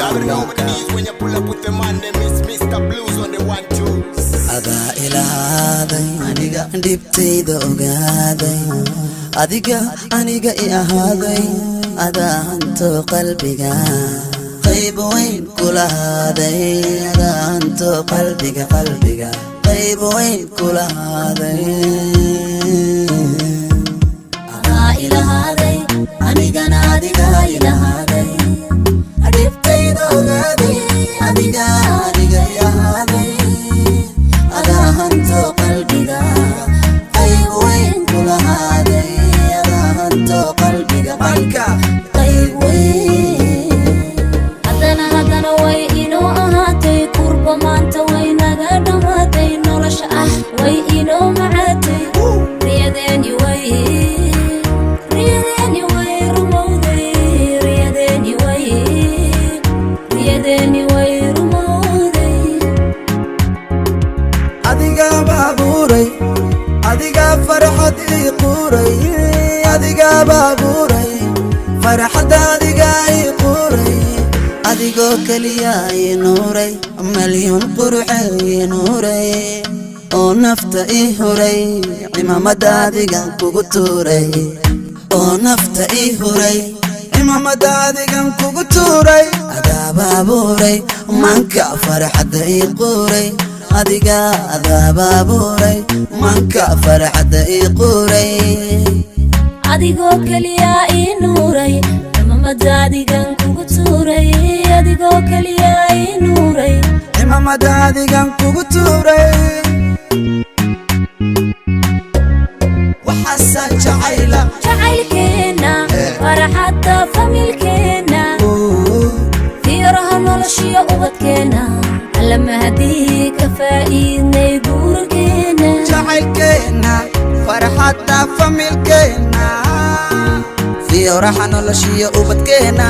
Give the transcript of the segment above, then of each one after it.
Already know what it is when you pull up with the man, them is Mr. Blues on the one twos. Adaa ilahaaday, aniga dhibtayda ogaaday, adiga aniga i ahaaday, adaa hanto qalbiga qayb weyn kulahaaday, adaa hanto qalbiga, qalbiga qayb weyn kulahaaday. Adaa ilahaaday, anigana adiga ilahaaday, dhibtayda ogaaday, adiga aniga i ahaaday, adaa hanto qalbiga qayb weyn kulahaaday, adaa hanto qalbiga, qalka qayb weyn. Haddana, haddana way inoo ahaatay, kurba maanta way naga dhammaatay, nolosha ah way inoo macaatay, riyadeeni way, riyadeeni way rumowday, riyadeeni way, riyadeeni way rumowday. Adigaa baabuuray, adigaa farxad ii quuray, adigaa baabuuray farxadda, adigaa ii quuray, adigoo keliya ii nuuray, malyuun quruxe ii nuuray oo nafta ii huray, cimaamada adigan kugu tuuray oo nafta ii huray, cimaamada adigan kugu tuuray. Adaa baabuuray manka farxadda ii quuray, adiga adaa baabuuray manka farxadda ii quuray. Adigoo keliya ii nuuray, cimaamada adigan kugu tuuray, adigoo keliya ii nuuray, cimaamada adigan kugu tuuray. Waxaasaa jacayla. Jacaylkeenna, farxadda familkeenna, fiiraha noloshiyo ubadkeenna, alla mahadii ka faa'iidnay guurkeenna. Jacaylkeenna, farxadda familkeenna, fiyooraha noloshiyo ubadkeenna,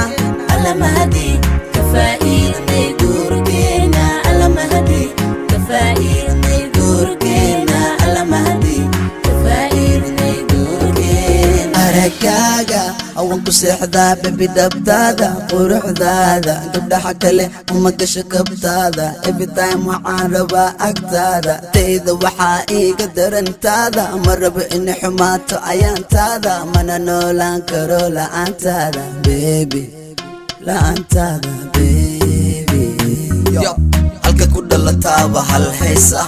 Alla mahadii ka faa'iidnay guurkeenna, alla mahadii ka faa'iidnay guurkeenna, alla mahadii ka faa'iidnay guurkeenna. Aragaaga awan ku seexdaa, baby, dhabtaada quruxdaada gabdhaha kale uma gasho kabtaada. Every time waxaan rabaa agtaada, tayda waxaa iiga darantaada, ma rabo inay xumaato ayaantaada, mana noolaan karo la'aantaada, baby, la'aantaada, baby. Halka ku dhalataaba hal haysa,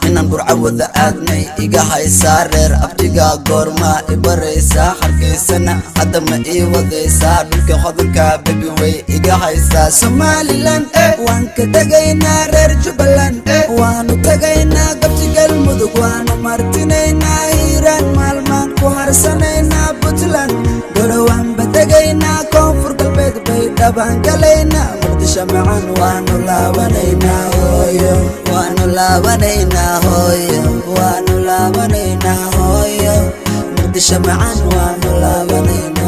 inaan Burca wada aadnay iga haysaa, reer abtigaa goormaa i baraysaa, Hargeysana hadda ma ii wadaysaa, dhulka hodanka, baby, way iga haysaa. Somaliland waan ka tegaynaa, reer Jubbaland waanu tagaynaa, gabti Galmudug waanu martinaynaa, Hiiraan maalmaan ku harsanaynaa, Puntland Gorowaanba tegaynaa, Koonfur Galbeed bay dhabaan galaynaa, Muqdisho macan waanu laabanaynaa hooyo, waanu laabanaynaa hooyo, waanu laabanaynaa hooyo, Muqdisho macan waanu laabanaynaa.